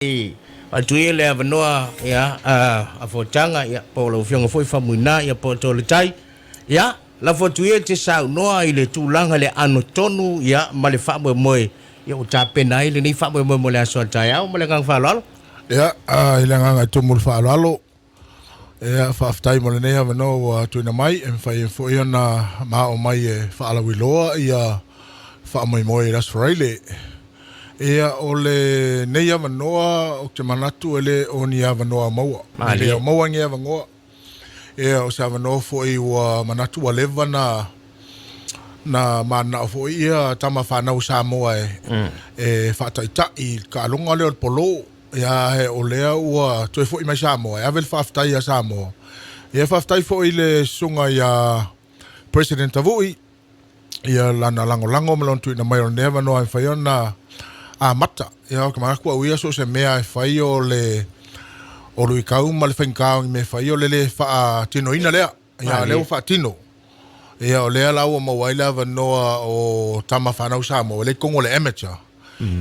I atu ia le avanoa ia a Fotaga ia po o lau Afioga foi Faumuina ia po o Toletai ia lafo atu ia e te saunoa i le tulaga i le ano tonu ia ma le faamoemoe ia ua tapena ai lenei faamoemoe mo le aso a taeao ma le agaga faaaloalo. Ia, i le agaga e tumu le faaaloalo, ia, faafetai mo lenei avanoa ua tuuina mai e mafai ai foi ona maoo mai e faalauiloa ia faamoemoe i le Aso Faraile. Ia, o lenei avanoa ou te manatu e le o ni avanoa maua. E le o maua ni avanoa. Ia, o se avanoa foi ua manatu ua leva na na mananao foi ia tama fanau o Samoa e, e faataitai i le taaloga lea o le polo. Ia, ae o lea ua toe foi mai Samoa e ave le faafetai ia Samoa. Ia, faafetai foi i le susuga ia President Tavui, ia lana lagolago ma lona tuuina mai o lenei avanoa e mafai ona amata. Ia, ou te manatu au ia so o se mea e fai o le o luitau ma le faigata o ni mea e fai o le le faatinoina lea. Ia, o lea ua faatino. Ia, o lea la ua maua ai le avanoa o tama fanau Samoa, lea i totonu o le amateur,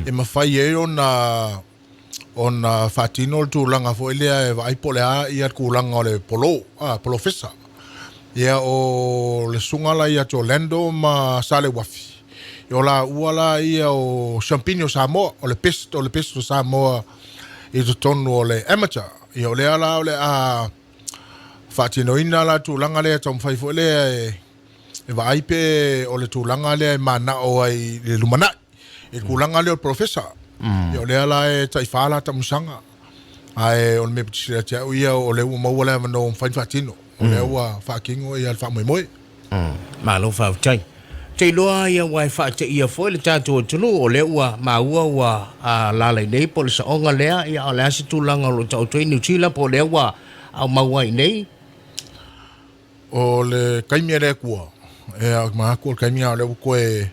e mafai ai ona ona faatino le tulaga foi lea e vaai po o le a ia le tulaga o le polo, a, polofesa. Ia, o le susuga la ia Orlando ma Saleuafi, ia o laua la ia o siampini o Samoa, o le best o le best o Samoa i totonu o le amateur. Ia, o lea la o le a faatinoina la tulaga lea e taumafai foi lea e, e vaai pe o le tulaga lea e manao ai i le lumanai i le tulaga lea o le polofesa. Ia o lea la e taifa la taamilosaga ae o le mea pito sili ia te au ia o lea ua maua le avanoa ua mafai ona faatino. O lea ua faatino ia le faamoemoe. Malo faafetai. Ou te iloa ia ua e faateia foi le tatou atunuu o lea ua maua ua alaala i nei po o le saoga lea, ia o le a se tulaga o lo o taoto ai Niu Sila po o lea ua maua ai i nei? O le taimi a le Atua, ia, ou te manatu o le taimi lena o lea ua toe,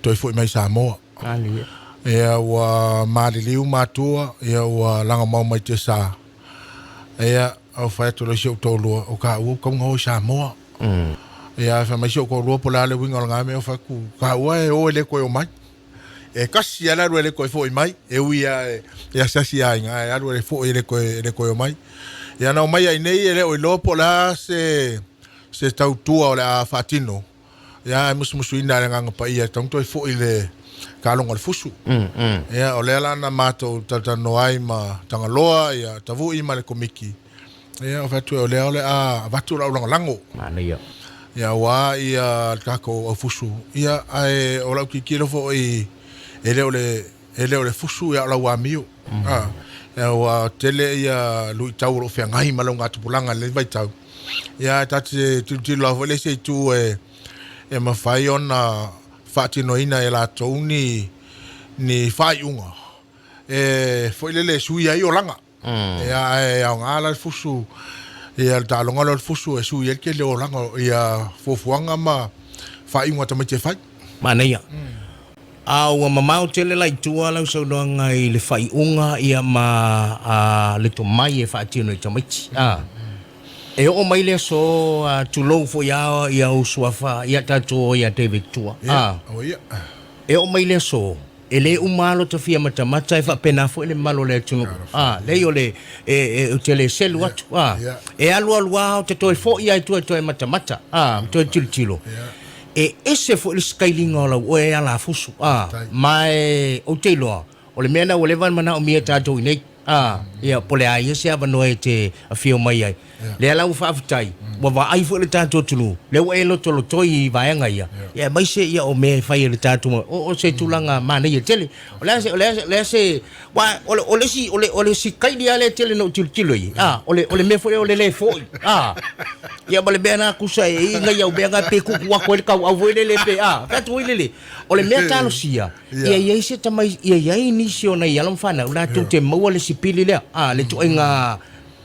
toe foi mai i Samoa. Ia, ua maliliu matua, ia, ua lagomau mai tiasa. Ia, ou fai atu loa i si ou toalua, o taua ua tatau ona o i Samoa. Ia, fai mai si ou toalua po o le a le uiga o lena mea, ou fai atu, taua e o e le toe o mai. E tasi lava le alu e le toe foi mai, e ui lava e asiasi i aiga, ae alu e foi e le toe, e le toe omai. Ia na omai ai nei e le o iloa po o le a se, se tautua o le a faatino, ia ae musumusuina e le Agaga Paia e tatau ona toe foi i le taaloga o le fusu. Ia o lea la na matou talatalanoa ai ma Tagaloa, ia Tavui ma le Komiti, Ia, ou fai atu, o lea o le a avatu lau lagolago. Manaia. Ia, aua ia le tatou aufusu. Ia, ae o lau tilotilo foi, e le o le, e le o le fusu, ia o lau amio. Mm. Ah, ia, ua tele ia luitau o lo o feagai ma lau gatupulaga i lenei vaitau. Ia, ae ta te tilotilo lava foi le isi itu e, e mafai ona faatinoina e latou ni, ni faaiuga e foi lele e sui ai olaga. Ia, ae aoga la le fusu, ia le taaloga lea o le fusu e sui ai le tele o olaga, ia fuafuaga ma faaiuga a tamaiti e fai. Manaia. A ua mamao tele la i tua lau saunoaga i le faaiuga ia ma a, le tomai e faatino i tamaiti. A, e oo mai le aso, a, tulou foi a ia ou suafa ia tatou ia David Tua. A, Ia, e oo mai le aso, E le uma lava lota fia matamata, e faapena foi le mamalu o le atunuu. A, leai o le, e, e, ou te le selu atu, a, e alu alu lava ou te toe foi lava i tua e toe matamata, a, ma toe tilotilo. E ese foi le sikailiga o lau oe e alafusu, a, ma e, ou te iloa, o le mea lena ua leva ona manaomia e tatou i nei. A, ia, po o le a ia se avanoa e te afio mai ai. Lea la ua faafetai, ua vaai foi le tatou atunuu, lea ua e lotolotoi i vaega ia, ia aemaise ia o mea e fai e le tatou, o, o se tulaga manaia tele. O le a se, o le a se, o le a se, aua o le, o le isi, o le, o le isi kaili lava lea tele na ou tilotilo i ai, a, o le, o le mea foi lea o le le foi, a. Ia ma le mea lena tusa e i ai nai au mea na pe tuutuu atu ai le tauau foi lele pe, a, fai atu foi lele, o le mea talosia, Ia i ai se tamai, ia i ai nisi o nai alo ma fanau latou te maua le sipili lea, a, le ituaiga,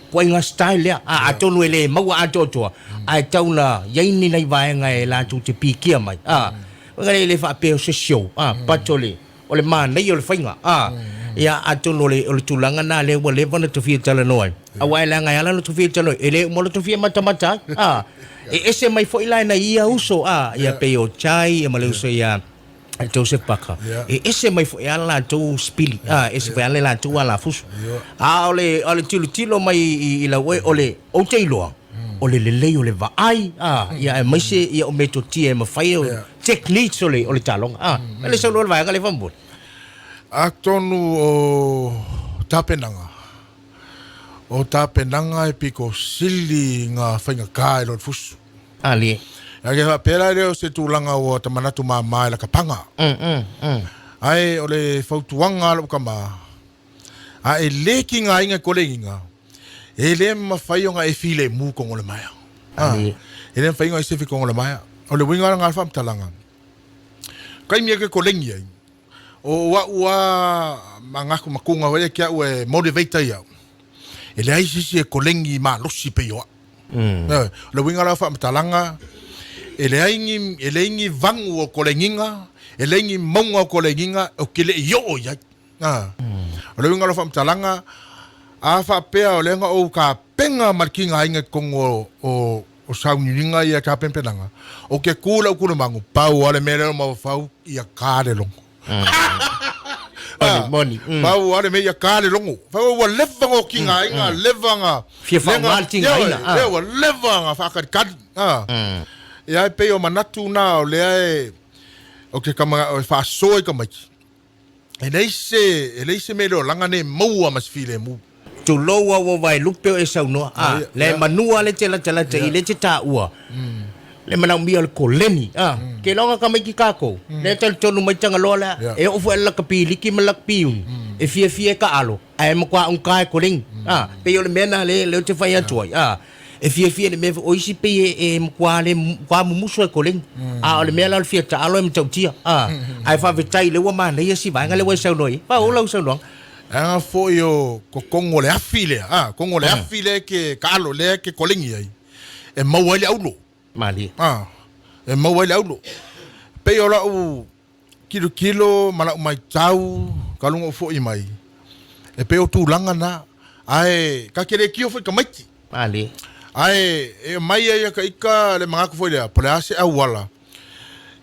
ituaiga style lea. A, atonu e le maua atoatoa, ae tau na i ai ni nai vaega e latou te pikia mai, a. Uiga lea e le faapea o se show, a, but o le, o le manaia o le faiga, a. Ia, atonu o le, o le tulaga lena lea ua leva ona tofia talanoa ai. Aua e leaga e ala ona tofia talanoa ai, e le uma ona tofia matamata ai, a. E ese mai foi la e nai ia uso, a, ia pei o Chai, ia ma le uso ia. Joseph Parker, e ese mai foi lava le latou sipili, a, ese foi lava le latou alafusu. A o le, o le tilotilo mai i lau oe, o le, ou te iloa, o le lelei o le vaai, a, ia aemaise ia o metotia e mafai o techniques o le, o le taaloga, a. E le saunoa le vaega lea faamolemole. Atonu o tapenaga, o tapenaga e pito sili nga faigata i lo le fusu. Ali. Ake faapea la lea o se tulaga ua ta manatu mama i la kapaga. Ae o le fautuaga a lou tama, a e le tigaina i kolegiga, e le mafai ona e filemu i totonu o le maea. Ali. E le mafai ona e sefe i totonu o le maea. O le uiga lena o le faamatalaga, taimi e te kolegi ai, O au a manatu makuga foi lea ke au e motivate ai au. E leai se isi e kolegi malosi pei o au. Mm. O le uiga la o faamatalaga, e leai ni, e leai ni vagu o kolegiga, e leai ni mauga o kolegiga ou te le i oo i ai. Ah. O le uiga o lau faamatalaga, a faapea o lea na ou tapena ma le tigaina i totonu o, o, o sauniuniga ia tapenpenaga, o ke ku lau kulumagu, pau lava le mea lea o mafaufau, ia ka le logo. Moni, moni. Pau lava le mea ia ka le logo. Fai ua leva ona tigaina, leva ona... Fia faaaoga le tigaina. Ia, ua leva ona faakalikali. Ia, e pei o manatu na o lea e, o ke kama, o e faasoa i tamaiti. E leai se, e leai se mea i le olaga nei e maua ma se filemu. Tulou au o Vaelupe o e saunoa, a, le manua le te latalata i le te taua, le manaomia o le koleni, a, ke iloa ka tamaiti kakou, lea e talitonu mai Tagaloa lea, e oo foi i le lakapi liki ma le lakapi uni, e fiafia e taalo, ae matua augata e koleni, a, pei o le mea lena lea ou te fai atu ai, a. E fiafia i le mea o isi pei e, e matua le matua mumusu e koleni. A o le mea la o le fia taalo e matautia. A, ae faafetai lea ua manaia si vaega lea ua e saunoa i ai. Faaauau lau saunoaga. Leaga foi o totonu o le afi lea, a, totonu o le afi lea e te taalo, lea e te koleni ai, e maua ai le aulo. Malie. A, e maua ai le aulo. Pei o lau tilotilo ma lau matau talu ona ou foi mai, e pei o tulaga na, ae ta te le tio foi i tamaiti. Malie. Ae e aumai ai ata ita le manatu foi lea, po o le a se auala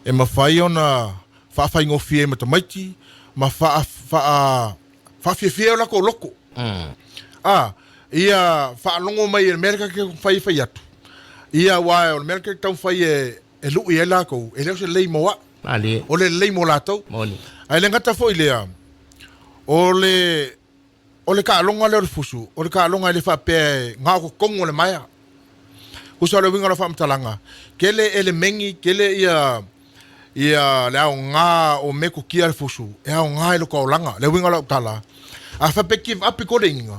e mafai ona faafaigofie ai ma tamaiti ma faa, faa, faafiafia ai o latou loto. A, ia faalogo mai i le mea lea ta te taumafai e fai atu, ia aua o le mea lea ta te taumafai e e lui ai latou, e le o se lelei mo au. Malie. O le lelei mo latou. Moni. Ae le gata foi i lea, o le, o le taaloga lea o le fusu, o le taaloga e le faapea e na o totonu o le maea. Tusa o le uiga o lau faamatalaga, tele elemeni, tele ia, ia le aoga o metotia a le fusu, e aoga i lota olaga. Le uiga o lau tala, a faapea e give up i kona igiga,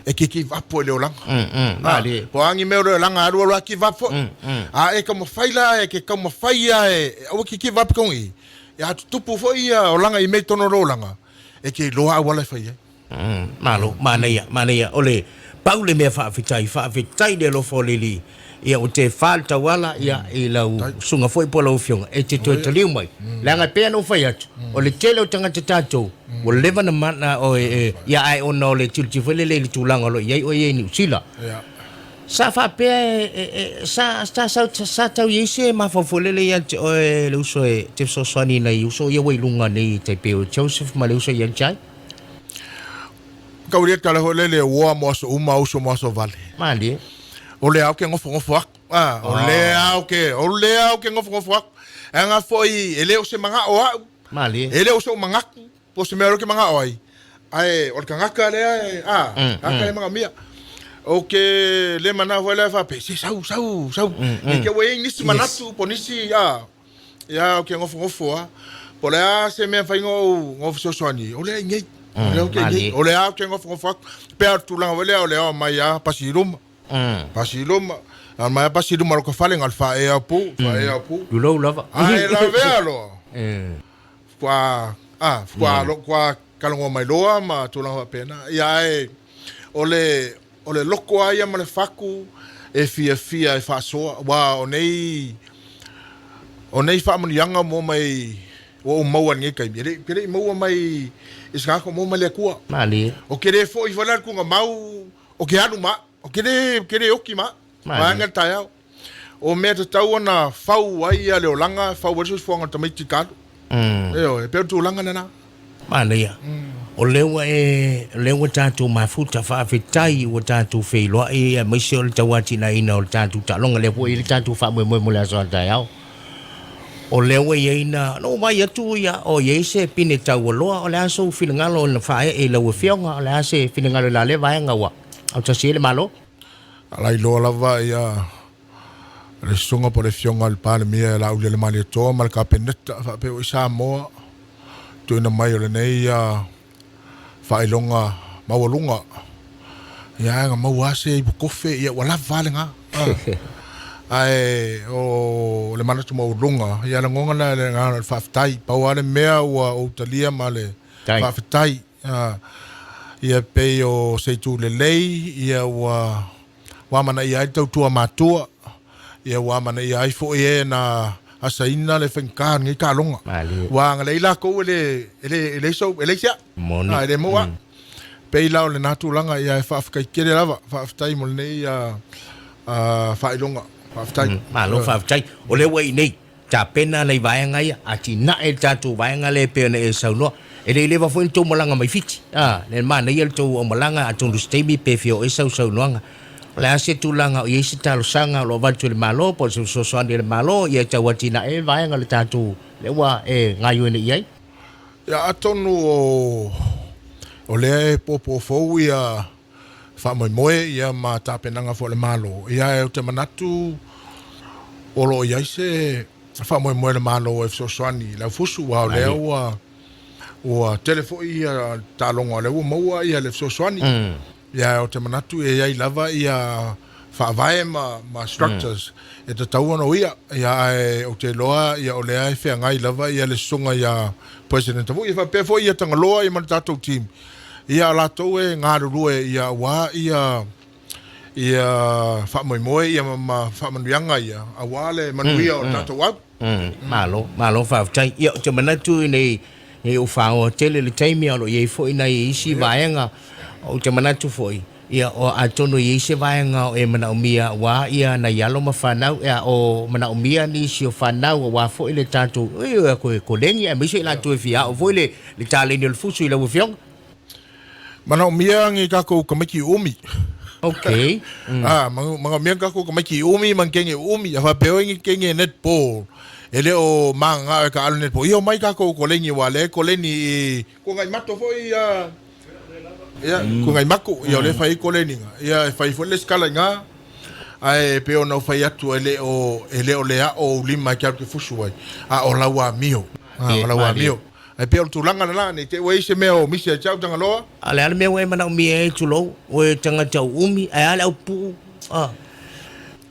e te give up foi i le olaga. Malie. Po o a ni mea o le olaga, alu alu lava give up foi. A e taumafai la, e te taumafai lava e aua e te give up tonu i i, a tutupu foi ia olaga i mea i totonu o lou olaga, e te iloa auala e fai ai. Malo, manaia, manaia. O le pau le mea faafetai, faafetai le alofa o le Alii. Ia ua te fa le tauala ia i lau susuga foi po o lau afioga e te toe taliu mai. Leaga e pei ona ou fai atu, o le tele o tagata tatou ua leva ona mana o e, ia ae ona o le tilotilo foi lele i le tulaga o lo o i ai oe ia i Niu Sila. Sa faapea e, e, e, sa, sa, sa, sa tau i ai se mafaufau foi lele ia te oe le uso e te fesoasoani i nai uso ia ua i luga nei e tai pei o Joseph ma le uso ia Jai? Tau ia tala foi lele uoa mo aso uma, uso mo aso vale. Malie. O lea ou ke nofonofo aku. Ah, o lea ou ke, o lea ou ke nofonofo aku. E aga foi, e le o se mana'o a'u. Malie. E le o so'u manatu, po o se mea o lea ou te mana'o ai. Ae o le tagata lea e, a, tagata lea e manaomia. Ou te le mana'o foi lea faapea, se sau, sau, sau. Ne i te i ua i ai nisi manatu po o nisi, a, Ia, ou te nofonofo lava. Po o le a se mea e mafai ona ou fesoasoani, o lea i inei. O lea ou te i inei. O lea ou te nofonofo atu. E pei o le tulaga foi lea, o le omai lava pasi i luma. Pasi i luma. Omai lava pasi i luma o lota fale, na o le faaea o pu, faaea o pu. Tulou lava. Ae lavea loa. Faatoa, a, faatoa, faatoa talanoa mai loa ma tulaga faapena. Ia, ae o le, O le loko lava ia ma le fatu e fiafia e faasoa, aua o nei, o nei faamanuiaga ua mai, ua ou maua i lenei taimi, e le, ke le i maua mai i se tagata, ua maua mai le Atua. Malie. O ke le foi foi la le tuugamau, o ke alu ma au, o ke le, ke le oki ma au, Malie. vaeane le taeao. O mea tatau ona fau ai ia le olaga, fau ai le soifuaga o le tamaiti talu. Ioe, e pei o le tulaga lena. Manaia. O lea ua e, o lea ua tatou mafuta, faafetai ua tatou feiloai aemaise o le tauatinaeina o le tatou taaloga, lea foi e i ai le tatou faamoemoe mo le aso a taeao. O lea ua i ai na, na ou vaai atu ia, o i ai se pine taualoa, o le a sou finagalo na faaee i lau Afioga, o le a se finagalo i la lea vaega ua autasi ai le Malo? Alailoa lava ia le susuga po o le Afioga i le Palemia ia Laaulialemalietoa ma le Kapeneta faapea foi Samoa tuuina mai o lenei faailoga maualuga. Ia ae na maua lava se ipu kofe, ia ua lava lava lena. Ae o le manatu maualuga, ia lagona la le agaga o le faafetai. Pau lava le mea ua ou talia ma le faafetai, ia pei o se itu lelei, ia ua Ua amanaia ai le tautua matua, ia ua amanaia ai foi e na asaina le faigata o lenei taaloga. Ua agalelei lakou e le, e le, e leai sou, e leai se a'u. Moni. A, e le maua a'u. Pei la o lena tulaga, ia e faafetai tele lava, faafetai mo lenei faailoga. Faafetai. Malo faafetai. O lea ua i inei. Tapena nai vaega ia, atinae le tatou vaega lea e pei ona e saunoa. E le i leva foi ona tou malaga mai Fiti, a, le manaia le tou aumalaga, atonu i se taimi pe fia oo ai sau saunoaga. O le a se tulaga o i ai se talosaga o lo o avatu e le Malo po o se fesoasoani a le Malo ia e tau atinae ai le vaega o le tatou lea ua e gaoioi nei i ai? Ia, atonu o, o lea e popo fou ia faamoemoe ia ma tapenaga foi a le Malo, ia ae ou te manatu o lo o i ai se faamoemoe a le Malo e fesoasoani i le aufusu, aua o lea ua ua tele foi ia taaloga o lea ua maua ia le fesoasoani. Ia ae ou te manatu e i ai lava ia faavae ma ma structures e tatau ona uia, ia ae ou te iloa ia o lea e feagai lava ia le susuga ia President Tavui, e faapea foi ia Tagaloa ia ma le tatou team. Ia o latou e galulue ia aua ia ia faamoemoe ia ma faamanuiaga ia aua le manuia o le tatou au. Malo, malo faafetai. Ia ou te manatu nei nei ou faoa tele le taimi a o lo o i ai foi nai isi vaega. Ou te manatu foi ia o atonu e i ai se vaega o e manaomia aua ia nai alo ma fanau ia o manaomia nisi o fanau aua foi le tatou oi koe koleni aemaise i latou e fia ao foi le le taleni o le fusu i lau afioga. Manaomia ni takou tamaiti umi. Okay. Ah, manaomia ni takou tamaiti umi ma ni teine umi. A faapea oi ni teine netball. E le o magagao e taalo netball. Ia omai takou koleni aua o lea e koleni i Tuanaimato foi ia ia Tuanaimato. Ia o lea e fai ai koleniga. Ia e fai foi le lesitala i ina. Ae e pei ona ou fai atu e le o e le o le ao ou lima e te alu te fusu ai, a o lau amio. A o lau amio. Ae pei o le tulaga lena, ne i te i ua i ai se mea o misi ia te au Tagaloa. A o le a le mea ua e manaomia ai, tulou, oe tagata uumi, ae a le aupuu, a.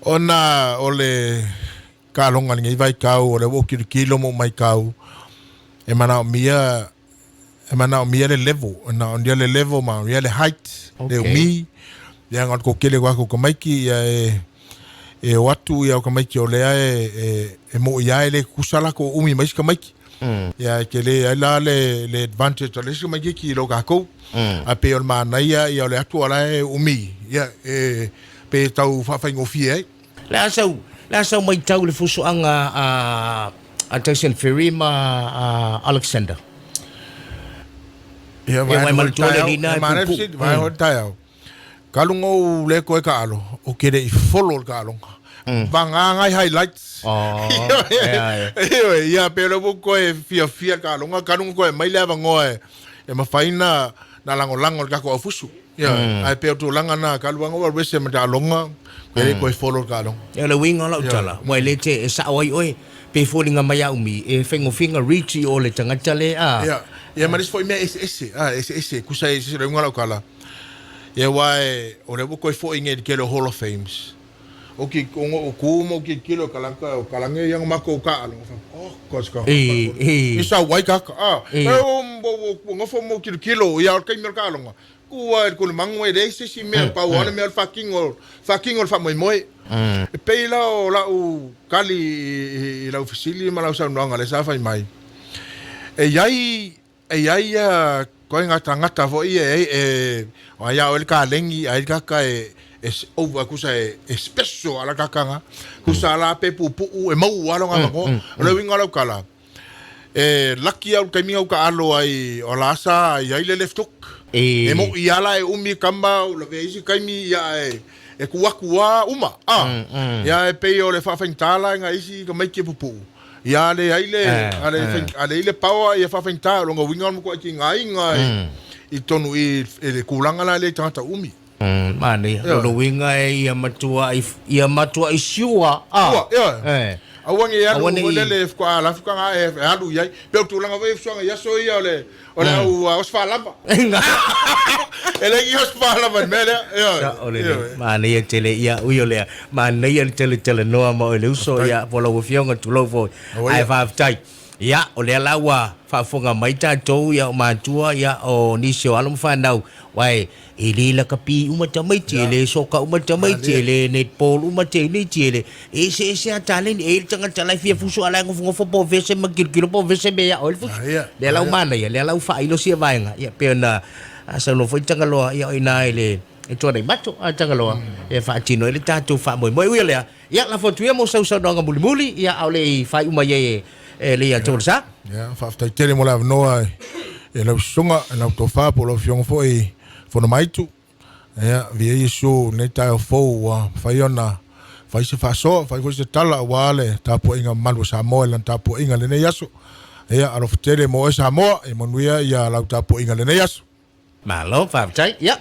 Ona o le taaloga i lenei vaitau, o lea ua ou tilotilo ma ou matau, e manaomia, e manaomia le level, e manaomia le level, manaomia le height, le umi, leaga o le toatele o tatou tamaiti, ia e, e o atu ia o tamaiti o lea e, e, e mo'i lava e le tutusa latou umi ma isi tamaiti. Ia e tele ai la le, le advantage o le isi tamaitiiti i lo tatou. Ae pei o le manaia ia o le atu o la e umi, ia e, pei e tau faafaigofie ai. Le a sau, le a sau maitau i le fusuaga a, a Tyson Fury ma a Alexander? Ia, vae manatua le alii na e puupuu. Vae hoi le taeao. Kalu ngou le koe taalo, o ke le i follow le taaloga. Vagā ngai highlights. Oh, ea, ea. Ioe, ia pe le ua koe fiafia le taaloga, kalu ngo koe mai le avanoa e, e mafai na, na lagolago le tatou aufusu. Ia, ae pei o tulaga na, kalu anga ua alu ese ma taaloga, e le koe follow le taaloga. Ia, o le uiga o lau tala, ua e le te e sao ai oe, pe foliga mai a umi, e faigofie na reach i o le tagata le a. Ia, ia ma le isi foi mea eseese, a, eseese, tusa e eseese le uiga o lau tala. Ia aua e, o lea ua toe foi nei i le tele o Hall of Fames. O ki, o ngo, o ku ma o tilotilo e kalaka, o kalange ia nga makou taaloga, fa, oh, gosh, ka, E, e. I sau ai kaka, a, E. e, o, o, o, o nofo ma o tilotilo, ia o le taimi o le taaloga, ku a e le kulimangu e leai se isi mea, pau lava le mea o le faatino, faatino le faamoemoe. E pei la o lau tali i, i, i lau fesili ma lau saunoaga lea sa fai mai, e i ai E i ai ia koe tagata foi ia e, e ai a oe le kalegi ai le kaka e e over kusa e, e special ala kaka nga kusa ala pe pupu'u e maua lona avanoa. O le uiga o lau tala, E laki au i le taimi na ou taalo ai o la sa i ai le left hook. E E moʻi a la e umi kama ou lavea isi taimi ia e e kū atu a uma a. Ia e pei o le faafaigata la i nai isi tamaiti e pupuʻu ia a leai le a le a leai le power ia faafaigata. O lona uiga o le matuai tigaina i totonu i i le tulaga la lea i tagata umi. Manaia, lona uiga e ia matuai, ia matuai sure a. Sure, ioe. Eh. Aua ne i alu Aua ne foi i. lele faatoa alafi taga ae e alu i ai. Pei o le tulaga foi e fesoaga i aso ia o le o le au osofalava. E leai ni osofalava i le mea lea. Ioe. Sao lelei. Ioe. Manaia tele ia ui o lea. Manaia le tele talanoa ma oe le uso Faafetai. ia po o lau afioga tulou foi. Aua Ae ia. faafetai. Ia, o lea la ua faafofoga mai tatou ia o matua ia o nisi o alo ma fanau, aua e le lakapi uma tamaiti, e le soka uma tamaiti, e le netball uma teiniti, e le e eseese lava taleni. E i ai le tagata la e fia fusu a o la e nofonofo po o fea se ma tilotilo po o fea se mea ia oe le fusu. Lea la ua manaia, lea la ua faailo sia vaega, ia pei ona saunoa foi Tagaloa, ia o i ina i le Tuanaimato a Tagaloa e faatino ai le tatou faamoemoe. Ui o lea, Ia, lafo atu ia mo sau saunoaga mulimuli, ia, a o le i faaiu mai ai e le ia Tolesa. Ia, faafetai tele mo le avanoa e lau susuga, e lau tofa po o lau afioga foi Fonomaitu. Ia, viia Iesu i lenei taeao fou ua mafai ona fai se faasoa, fai foi se tala aua le tapuaiga mamalu a Samoa i lana tapuaiga i lenei aso. Ia, alofa tele mo oe Samoa, ia manuia ia lau tapuaiga i lenei aso. Malo, faafetai. Ia.